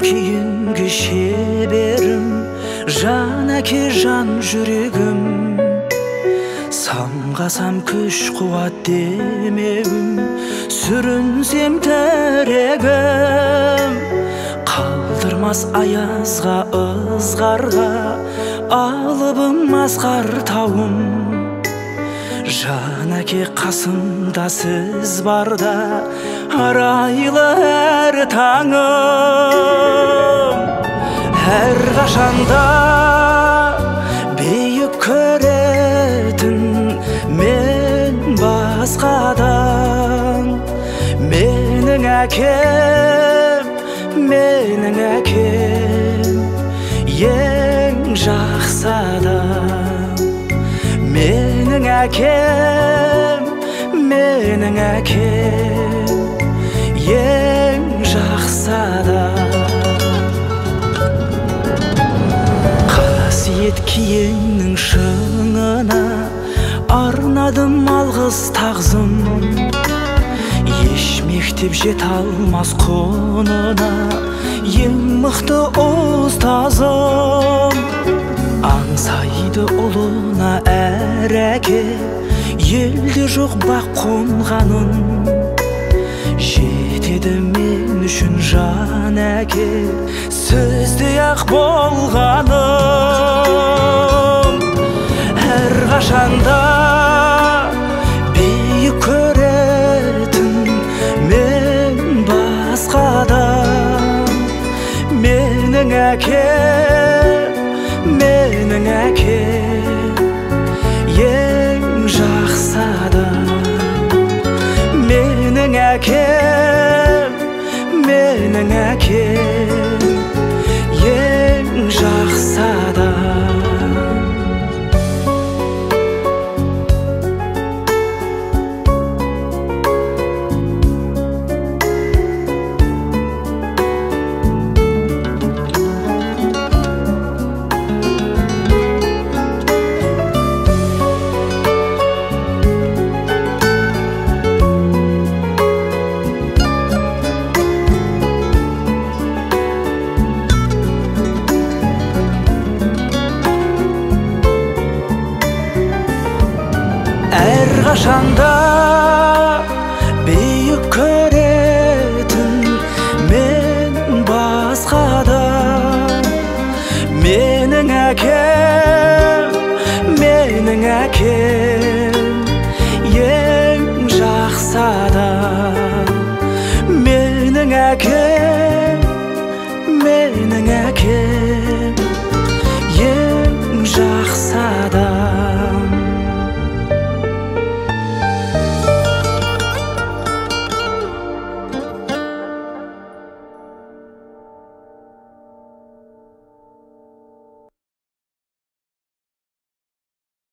кейінгі шеберім, жан әке, жан жүрегім. Самғасам күш қуат демеуім, сүрінсем тірегім. Қалдырмас аязға, ызғарға, алыбым асқар тауым. Жан әке қасымда сіз барда, арайлы әр таңым. Әр қашанда биік көретін мен басқадан. Менің әкем, менің әкем ең жақсы адам. Менің әкем, менің әкем ең жақсы адам. Қасиет киеннің шыңына арнадым алғыс тағзым. Еш мектеп жете алмас құнына, ең мықты ұстазым. Аңсайды ұлына әр әке, елде жоқ бақ қонғанын. Жетеді мен үшін жан әке, сөздей ақ болғаным. Әр қашанда биік көретін мен басқадан. Менің әкем, менің әкем ең жақсы адам. Менің әкем, менің әкем ең жақсы адам. Әр қашанда биік көретін мен басқадан. Менің әкем, менің әкем ең жақсы адам. Менің әкем,